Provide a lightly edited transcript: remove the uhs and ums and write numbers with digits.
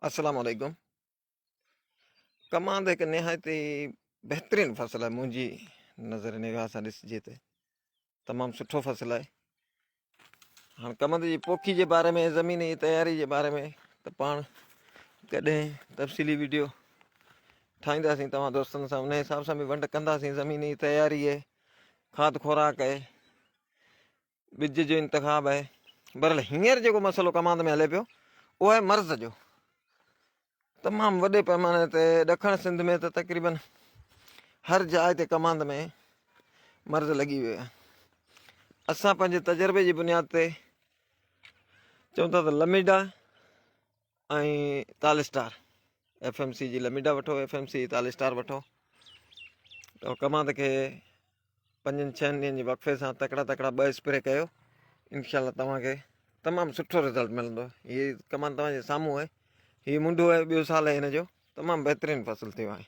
السلام عليڪم ڪماند هڪ نهايت ئي بهترين فصل آهي منهنجي نظر نگاهه سان ڏسجي ته تمام سٺو فصل آهي هاڻ ڪمند جي پوکي جي باري ۾ زمين جي تياري جي باري ۾ ته پاڻ ڪڏهن تفصيلي ويڊيو ٺاهينداسين توهان دوستن سان ان حساب سان به ونڊ ڪنداسين زمين جي تياري آهي کاڌ خوراڪ آهي ٻج جو انتخاب آهي. بهرحال هينئر جيڪو مسئلو ڪماند ۾ هلي پيو اهو آهي مرض جو. تمام وڏي پئماني تي ڏکڻ سنڌ ۾ ته تقريبن هر جاء تي ڪماند ۾ مرض لڳي ويو آهي. اسان پنهنجي تجربي جي بنياد تي چون ٿا ته لميڊا ۽ تالسٽار ايف ايم سي جي لميڊا وٺو ايف ايم سي جي تالسٽار وٺو ته ڪماند کي پنجن ڇهن ڏينهن جي وقفي سان تڪڙا تڪڙا ٻه اسپري ڪيو انشاء الله توهان کي تمام سٺو رزلٽ ملندو هي ڪماند توهان جي سامهون آهي هي منڍو آهي ٻيو سال آهي هن جو تمام بهترين فصل ٿيو آهي.